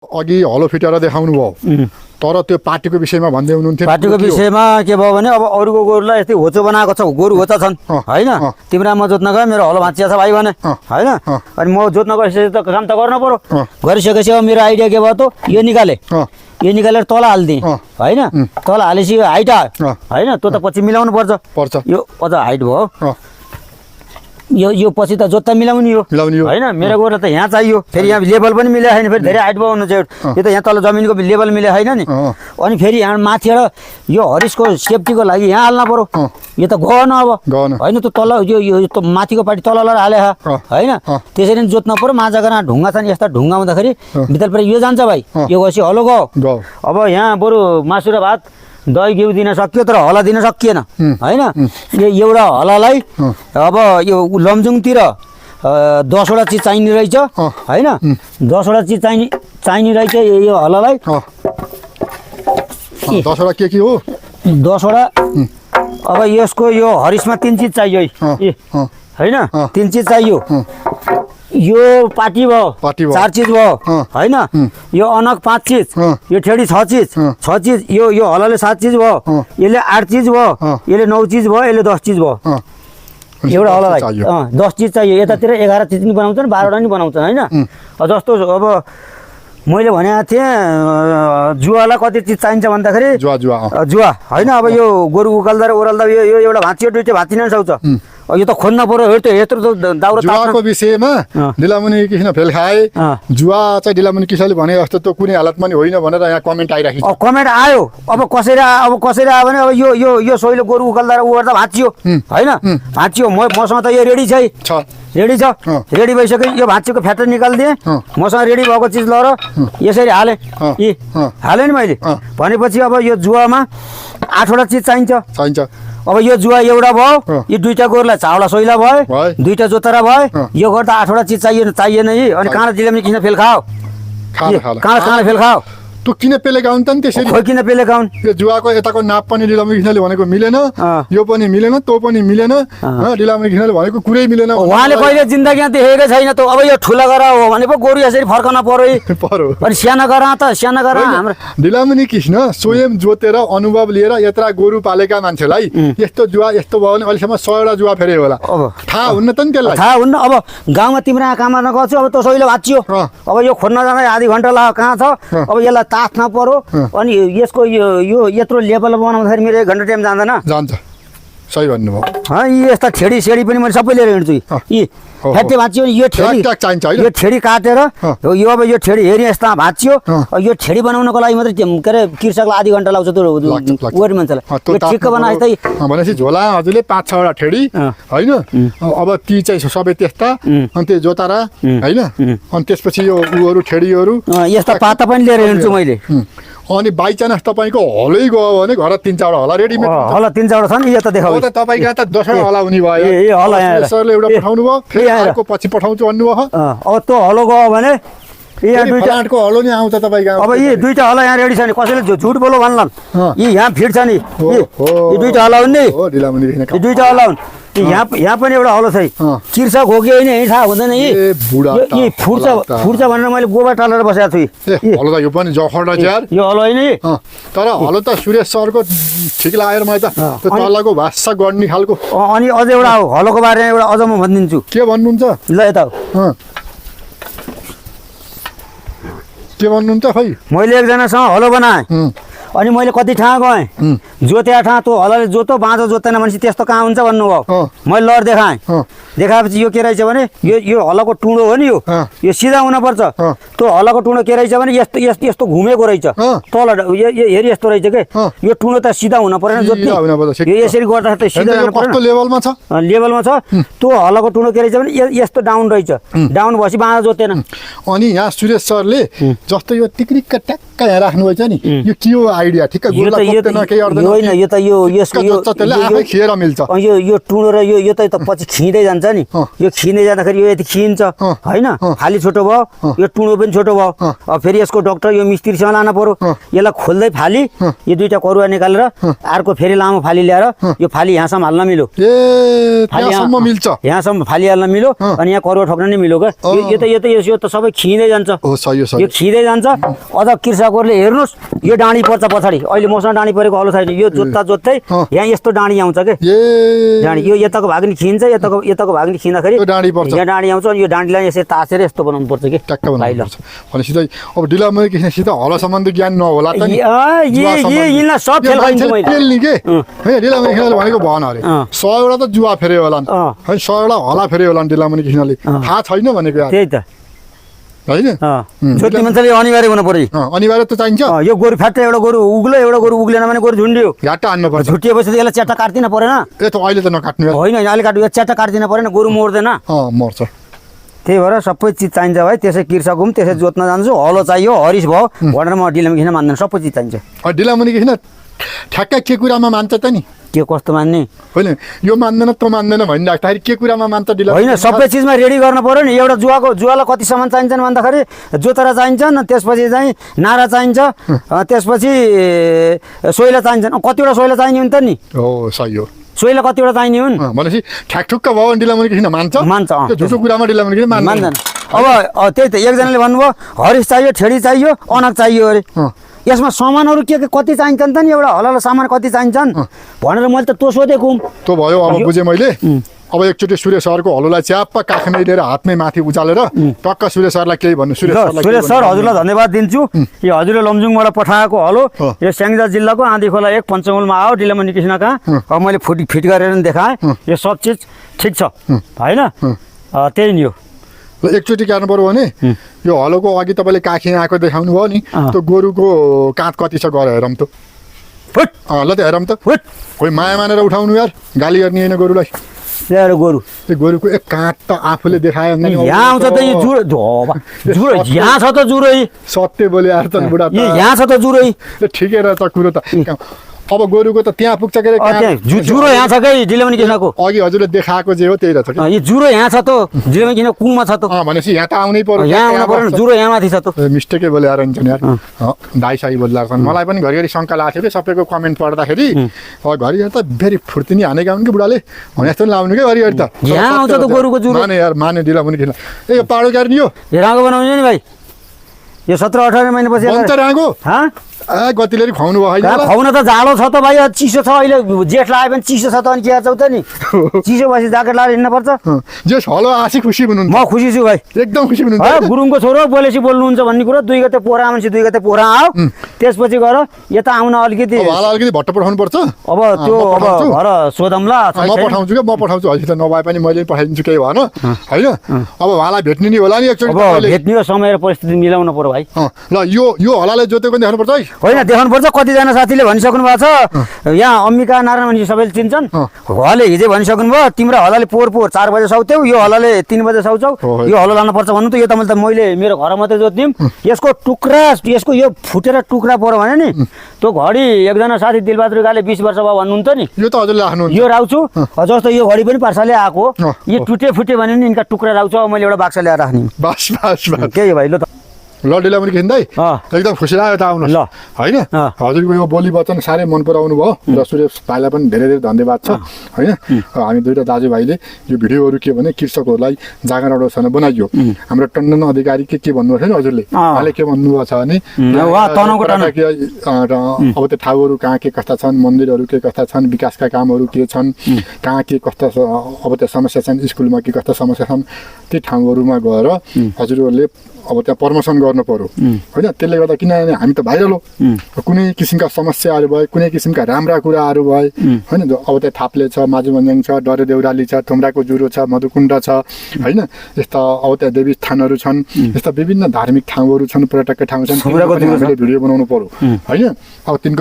अघि हलो फिटेर देखाउनु भयो तर त्यो पार्टीको विषयमा भन्दै हुनुहुन्थ्यो पार्टीको विषयमा के भयो भने अब अरूको गोरुलाई यस्तै होचो बनाएको छ गोरु होचा छन् हैन तिम्रो म जोत्न गए मेरो हलो भाँचिया छ भाइ भने हैन अनि म जोत्न गएपछि त काम त गर्न पर्यो गरिसकेपछि अब मेरो आइडिया के भयो त यो निकालेर तल हाल्दिए हैन तल हालेपछि हाइट आयो हैन त्यो त पछि मिलाउनु पर्छ यो अझ हाइट भयो यो पछि त जोत्ता मिलाउने हो हैन मेरो गोरु त यहाँ चाहियो फेरि यहाँ लेभल पनि मिले छैन फेरि धेरै हाइट बनाउनु चाहिँ यो त यहाँ तल जमिनको लेभल मिले छैन नि अनि फेरि यहाँ माथिबाट यो हरिसको सेफ्टीको लागि यहाँ हाल्न पर्यो यो त गएन अब हैन त तल यो त माथिको पार्टी तल हाले हैन त्यसरी जोत्न पर्यो माझाको ढुङ्गा छ नि यस्ता ढुङ्गा हुँदाखेरि भित्रबाट यो जान्छ भाइ यो गएपछि हलो गयो अब यहाँ बरु मासु र भात दही घिउ दिन सकियो तर हला दिन सकिएन हैन एउटा हलालाई अब यो लमजुङतिर 10 वटा चिज चाहिने रहेछ हैन 10 वटा चिज चाहिने रहेछ यो हलालाई 10 वटा के हो 10 वटा अब यसको यो हरिसमा 3 चिज चाहियो हैन 3 चिज चाहियो यो पार्टी भयो 4 चीज भयो हैन यो अनक 5 चीज यो ठेडी 6 चीज यो हलाले 7 चीज भयो यसले 8 चीज भयो यसले 9 चीज भयो यसले 10 चीज भयो एउटा हलालाई 10 चीज चाहियो यतातिर 11 चीज नि बनाउँछन् 12 वटा नि बनाउँछन् हैन जस्तो अब मैले भनेको थिएँ जुवालाई कति चीज चाहिन्छ भन्दाखेरि जुवा हैन अब यो गोरु उकाल्दा र ओराल्दा यो एउटा भाँचियो दुईटा भाँचिन सक्छ यो त खोज्न पर्यो यत्रो दाउरा जुवाको विषयमा डिलामुनि किसिन फेल खाए जुवा चाहिँ डिलामुनि किसिनले भने जस्तो त कुनै हालतमा नि होइन भनेर यहाँ कमेन्ट आइराखेको छ कमेन्ट आयो अब कसरी आयो भने अब यो सोइलो गोरु उकाल्दा र ओर्दा भाँचियो हैन भाँचियो मसँग त यो रेडी छ रेडी भइसक्यो यो भाँचिएको फ्याक्ट्री निकाल्दिएँ मसँग रेडी भएको चिज लर यसरी हालेँ नि मैले भनेपछि अब यो जुवामा 8 वटा चिज चाहिन्छ अब यो जुवा एउटा भयो यो दुईटा गोरुलाई चावला सोइला भयो दुईटा जोतरा भयो यो गर्दा 8 वटा चिज चाहिएन यी अनि काँडा जिलेमी किन फेल खाओ काँडा फेल खाओ तँ किन पेलेका हुन् त नि त्यसरी खोइ किन पेलेका हुन् यो जुवाको यताको नाप पनि डिलामुनि किसिनले भनेको मिलेन यो पनि मिलेन त्यो पनि मिलेन डिलामुनि किसिनले भनेको कुरै मिलेन उहाँले कहिले जिन्दगीमा देखेकै छैन त अब यो ठुला गरा हो भने पो गोरु यसरी फर्कन पर्यो अनि साना गरा हाम्रो डिलामुनि किसिन स्वयं जोतेर अनुभव लिएर यत्रा गोरु पालेका मान्छेलाई यस्तो जुवा यस्तो भयो भने अहिलेसम्म 100 वटा जुवा फेरे होला थाहा हुन्न त नि त्यसलाई थाहा हुन्न अब गाउँमा तिम्रो काम गर्न गएको अब त सहिले भाँचियो अब यो खोज्न जाँदा आधी घण्टा लाग्यो कहाँ छ अब यसलाई तात्न पर्यो अनि यसको यो यत्रो लेभल बनाउँदाखेरि मेरो 1 घण्टा टाइम जान्छ सही भन्नुभयो यी यस्ता ठेडी सेडी पनि मैले सबै लिएर हिँड्छु यी फ्याक्ट्री भाँचियो यो ठेडी काटेर यो अब यो ठेडी हेरी यस्ता भाँचियो यो ठेडी बनाउनको लागि मात्रै के अरे कृषकलाई आधी घण्टा लाग्छ त्यो गोरु मान्छेलाई ठिक्क बनाए भनेपछि झोला हजुरले 5-6 वटा ठेडी हैन अब ती चाहिँ सबै त्यस्ता अनि त्यो जोतारा हैन अनि त्यसपछि यो उहरू ठेडीहरू यस्ता पाता पनि लिएर हिँड्छु मैले अनि बाइ चान्स तपाईको हलै गयो भने घर 3-4 वटा होला रेडीमेड होला 3-4 छन् यो त देखाउ त तपाईको त 10 वटा होला हुने भयो ए होला यहाँ सरले एउटा पठाउनु भयो फेरि अर्को पछि पठाउँछु भन्नु भयो अब त्यो हलो गयो भने यहाँ दुईटाको हलो नि आउँछ तपाईको अब यी दुईटा हला यहाँ रेडी छ नि कसैले झुट बोलो भन्लान् यी यहाँ फिट छ नि यी दुईटा हला हुन् नि हो डिलामुनि यी दुईटा हला हुन् यहाँ पनि एउटा हलो छ चिर्सा खोकी होइन यही थाहा हुँदैन यी फुट्छ भनेर मैले गोबर टालेर बसेको छु हलो त यो पनि जखडा यार यो हलो होइन तर हलो त सुरेश सरको ठिक लागेर मैले त त्यो तलको भाषा गर्ने खालको अनि अझ एउटा हलोको बारेमा एउटा अझ म भनिदिन्छु के भन्नुहुन्छ ल यता के भन्नुहुन्छ खै मैले एकजनासँग हलो बनाएँ अनि मैले कति ठाउँ गएँ जोते ठाउँ त्यो हलाले जोतो बाँझो जोत्दैन भनेपछि त्यस्तो कहाँ हुन्छ भन्नुभयो मैले लड देखाएँ देखाएपछि यो के रहेछ भने यो हलाको टुँडो हो नि यो सिधा हुनुपर्छ त्यो हलाको टुँडो के रहेछ भने यस्तो घुमेको रहेछ तल हेरी यस्तो रहेछ के यो टुँडो त सिधा हुन परेन जोत्ने यसरी गर्दा त सिधा हुनु पर्यो लेभलमा छ त्यो हलाको टुँडो के रहेछ भने यस्तो डाउन रहेछ डाउन भएपछि बाँझो जोत्दैन अनि यहाँ सुरेश सरले जस्तो यो टिक्रिक्क ट्याक्क ठ्याक्क यहाँ राख्नुभएछ नि यो के हो आइडिया ठिक्क यो गोरुलाई त पोख्दैन केही अर्दैन होइन यो त यो यसको यो त्यसले आफै खिएर मिल्छ यो टुँडो र यो त पछि खिँदै जान्छ नि यो खिँदै जाँदाखेरि यो यति खिन्छ होइन खाली छोटो भयो यो टुँडो पनि छोटो भयो अब फेरि यसको डक्टर यो मिस्त्रीसँग लानु पर्यो यसलाई खोल्दै फाली यो दुईटा करुवा निकालेर अर्को फेरि लामो फाली ल्याएर यो फाली यहाँसम्म हाल्न मिल्यो ए त्यहाँसम्म मिल्छ यहाँसम्म फाली हाल्न मिल्यो अनि यहाँ करुवा ठोक्न नि मिल्यो क्या यो त सबै खिँदै जान्छ हो सही यो खिँदै जान्छ अझ कृषकहरूले हेर्नुहोस् यो डाँडी पर्छ पछाडि अहिले मसँग डाँडी परेको हलो छैन यो जोत्दै यहाँ यस्तो डाँडी आउँछ के डाँडी यो यताको भाग नि खिन्छ यताको भाग नि खिँदाखेरि यहाँ डाँडी आउँछ अनि यो डाँडीलाई यसरी तासेर यस्तो बनाउनु पर्छ कि ट्याक्क बनाउनु पर्छ भनेपछि चाहिँ अब ढिलामरी किसिमसित हलो सम्बन्धी ज्ञान नहोला त नि यिनलाई सब खेल खाइन्छ मैले खेल्ने के है ढिलामरी खेल्ने भनेको भन अरे 100 वटा त जुवा फेर्यो होला है 100 वटा हला फेर्यो होला ढिलामरी किसिमले थाहा छैन भनेको यार त्यही त हैन जोत्ने मान्छेले अनिवार्य हुनु पर्यो अनिवार्य त चाहिन्छ यो गोरु फ्याट्टै एउटा गोरु उग्लेन भने गोरु झुन्डियो घाटा हान्नु पर्छ झुटिएपछि त यसलाई च्याट्टा काट्दिन परेन ए त अहिले त नकाट्नु होइन अहिले काट्नु यो च्याट्टा काट्दिन परेन गोरु मर्दैन मर्छ त्यही भएर सबै चिज चाहिन्छ भाइ त्यसै कृषक हुँ त्यसै जोत्न जान्छु हलो चाहियो हरिस भयो भनेर म ढिलामरी किन मान्दैन सबै चिज चाहिन्छ ढिलामरी किन ठ्याक्क के कुरामा मान्छ त नि के कस्तो मान्ने होइन यो मान्दैन त मान्दैन भनिराख्दाखेरि के कुरामा मान्छ ढिला होइन सबै चिजमा रेडी गर्नु पर्यो नि एउटा जुवालाई कति सामान चाहिन्छन् भन्दाखेरि जोतरा चाहिन्छन् त्यसपछि चाहिँ नारा चाहिन्छ त्यसपछि सोइला चाहिन्छन् कतिवटा सोइला चाहिने हुन्छ नि हो सही हो सोइला कतिवटा चाहिने हुन् भनेपछि ठ्याकठुक्क भयो ढिलामरी किन मान्छ त्यो झुटो कुरामा ढिलामरी किन मान्दैन अब त्यही त एकजनाले भन्नुभयो हरिस चाहियो ठेडी चाहियो अनक चाहियो अरे यसमा सामानहरू के कति चाहिन्छन् त नि एउटा हलाला सामान कति चाहिन्छन् भनेर मैले त त्यो सोधेको त्यो भयो अब बुझेँ मैले अब एकचोटि सूर्य सरको हलोलाई च्याप्प काखमै लिएर हातमै माथि उचालेर टक्क सूर्य सरलाई केही भन्नु सूर्य सर हजुरलाई धन्यवाद दिन्छु यो हजुरले लमजुङबाट पठाएको हलो यो स्याङ्जा जिल्लाको आँधी खोला 1 पञ्चमुलमा आयो ढिलामरी किसिम कहाँ अब मैले फिट गरेर देखाएँ यो सब चिज ठिक छ होइन त्यही नि हो एकचोटि गाड्नु पर्यो भने यो हलोको अघि तपाईँले काखी आएको देखाउनु भयो नि त्यो गोरुको काँध कति छ गएर हेरौँ त ल त हेरौँ त कोही माया मानेर उठाउनु यार गाली गर्ने होइन गोरुलाई ल्याएर गोरु त्यो गोरुको एक काँध त आफूले देखायो यहाँ आउँछ त यो जुरो यहाँ छ त जुरै सत्य बोले यार त बुढा यहाँ छ त जुरै ठिकै र त कुरो त अब गोरुको त त्यहाँ पुग्छ के जुरो यहाँ छ कि ढिलामरी किसिमको अघि हजुरले देखाएको जे हो त्यही रहेछ यो जुरो यहाँ छ त ढिलामरी किसिम कुमा छ त भनेपछि यहाँ त आउनै पर्यो यहाँ आउनु पर्यो जुरो यहाँ माथि छ त मिस्टेकै बोलेर हुन्छ नि यार दाइ साई बोल्दा छन् मलाई पनि घरिघरि शङ्का लाग्थ्यो कि सबैको कमेन्ट पढ्दाखेरि घरिघरि त फेरि फुर्तिनी हानेको आउनु कि बुढाले भने जस्तो लाउनु कि घरिघरि त यहाँ आउँछ त गोरुको जुरो माने यार माने ढिलामरी किसिम ए यो पाडो गाड्ने यो रागो बनाउने नि भाइ यो 17-18 महिनापछि बन्छ रागो गतिले खुवाउनु भयो खुवाउन त जाडो छ त भाइ चिसो छ अहिले जेठ लाग्यो भने चिसो छ त अनि के छौ त नि चिसो भएपछि ज्याकेट लगाएर हिँड्नुपर्छ जे हलो आसी खुसी हुनुहुन्छ म खुसी छु भाइ एकदम खुसी हुनुहुन्छ गुरुङको छोरो बोलेपछि बोल्नुहुन्छ भन्ने कुरा 2 गते पोखरा आउँछ 2 गते पोखरा आऊ त्यसपछि गएर यता आउन अलिकति भट्ट पठाउनु पर्छ अब त्यो अब घर सोधौँला म पठाउँछु के म पठाउँछु अहिले त नभए पनि मैले पठाइदिन्छु केही भएन होइन अब उहाँलाई भेट्ने नि होला नि एकचोटि भेट्ने समय र परिस्थिति मिलाउनु पर्यो भाइ ल यो हलाले जोतेको देखाउनु पर्छ है होइन देखाउनुपर्छ कतिजना साथीले भनिसक्नु भएको छ यहाँ अम्बिका नारायण भनेपछि सबैले चिन्छन् हलले हिजै भनिसक्नु भयो तिम्रो हलाले पोहोर 4 बजे साउथ्यौ यो हलाले 3 बजे साउछौ यो हलो लानुपर्छ भन्नु त यो त मैले मेरो घर मात्रै जोत्दिम यसको टुक्रा यसको यो फुटेर टुक्रा पर्यो भने नि त्यो घडी एकजना साथी दिलबहादुर गाले 20 वर्ष भयो भन्नुहुन्छ नि यो त हजुरले राख्नु यो राख्छु जस्तो यो घडी पनि पार्साले आएको यो टुटे फुटे भने नि यिनका टुक्रा राख्छु मैले एउटा बाक्सा ल्याएर राख्ने बस के भाइ ल त ल ढिलामरी खिच्दै एकदम खुसी लाग्यो त आउनु ल होइन हजुरको यो बोली वचन साह्रै मन पराउनु भयो र सूर्य भाइलाई पनि धेरै धेरै धन्यवाद छ होइन हामी दुईटा दाजुभाइले यो भिडियोहरू के भने कृषकहरूलाई जागरण बनाइयो हाम्रो टन्डन अधिकारी के भन्नुभएको छ नि हजुरले उहाँले के भन्नुभएको छ भने अब त्यो ठाउँहरू कहाँ के कस्ता छन् मन्दिरहरू के कस्ता छन् विकासका कामहरू के छन् कहाँ के कस्ता अब त्यो समस्या छन् स्कुलमा के कस्ता समस्या छन् ती ठाउँहरूमा गएर हजुरहरूले अब त्यहाँ प्रमोसन गर्नु पर्यो होइन त्यसले गर्दा किनभने हामी त भाइरल हो कुनै किसिमका समस्याहरू भए कुनै किसिमका राम्रा कुराहरू भए होइन अब त्यहाँ थाप्ले छ माझुमन्जङ छ डरे देउराली छ थुम्राको जुरो छ मधुकुण्ड छ होइन यस्ता अब त्यहाँ देवी स्थानहरू छन् यस्ता विभिन्न धार्मिक ठाउँहरू छन् पर्यटकका ठाउँ छन् भिडियो बनाउनु पर्यो होइन अब तिनको